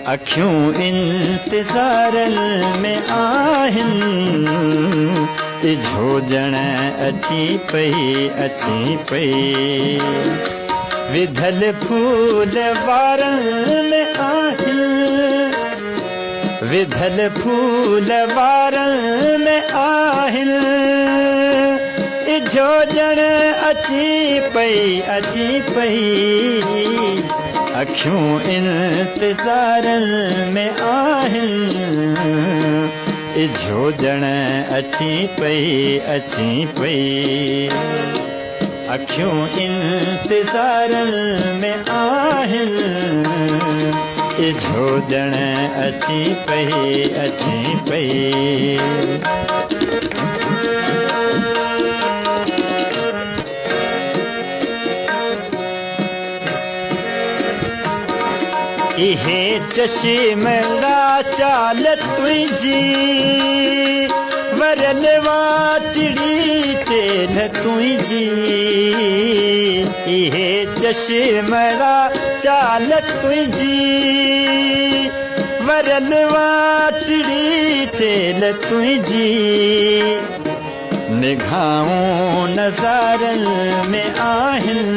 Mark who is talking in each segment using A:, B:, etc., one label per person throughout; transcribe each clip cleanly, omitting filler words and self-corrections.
A: अखियूं इंतज़ारनि में आहिनि। इझो ॼण अची पई अची पई, विधल फूल वारनि में आहिनि। विधल फूल वारनि में आहिनि। इझो ॼण अची पई अची पई, अखियूं इंतज़ारनि में आहिनि। इझो ॼण अची पई अची पई, अखियूं इंतज़ारनि में आहिनि। इझो ॼण अची पई अची पई। इहे चश्मड़ा चाल तुंहिंजी, वरल वातिड़ी चेल तुंहिंजी। इहे चश्मड़ा चाल तुंहिंजी, वरल वातिड़ी चेल तुंहिंजी। निगाहूं नज़ारनि में आहिनि।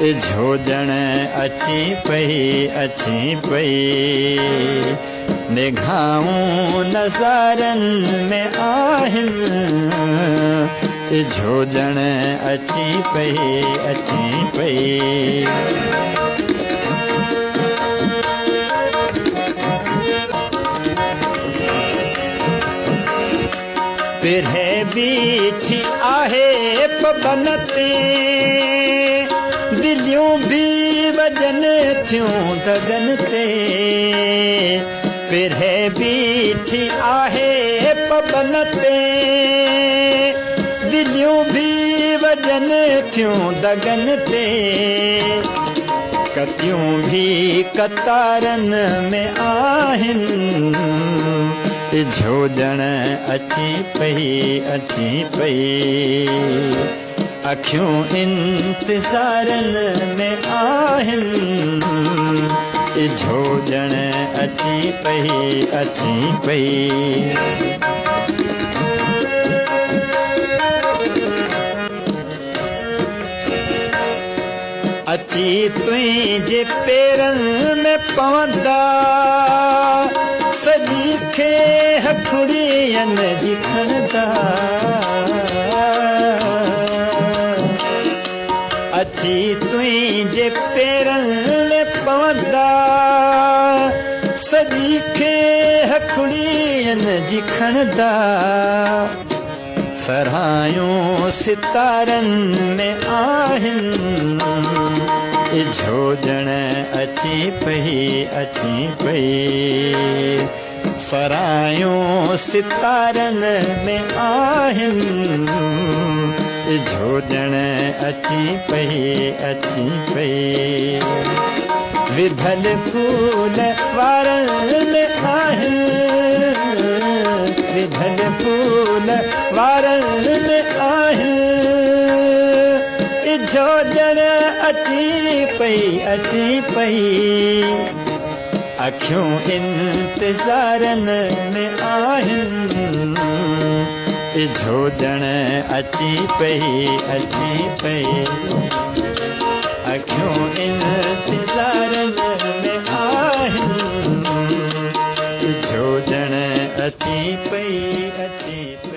A: इझो ॼण अची पई अची पई, निगाहूं नज़ारनि में आहिनि। इझो ॼण अची पई अची पई। पिरे बीठी आहे पबन ते, दिलियूं बि वॼनि थियूं दगन ते। पिरे बीठी आहे पबन ते, दिलियूं बि वॼनि थियूं दगन ते। कतियूं बि कतारनि में आहिनि। इझो ॼण अची पई अची पई, अखियूं इंतज़ारनि में आहिनि। इझो ॼण अची पई अची पई। अची तुंहिंजे पेरनि में पवंदा, सॼी खे हथुड़ियनि जी खणंदा। अची तुंहिंजे पेरनि में पवंदा, सॼी खे हथुड़ियनि जी खणंदा। सरायूं सितारनि में आहिनि। इझो ॼण अची पई अची पई, सरायूं सितारनि में आहिनि। इझो ॼण अची पई अची पई, विधल फूल वारनि में आहिनि। विधल फूल वारनि में आहिनि। इझो ॼण अची पई अची पई, अखियूं इंतज़ारनि में आहिनि। इझो ॼण अची पई अची पई, अखियूं इंतज़ारनि में आहिनि। इझो ॼण अची पई अची पई।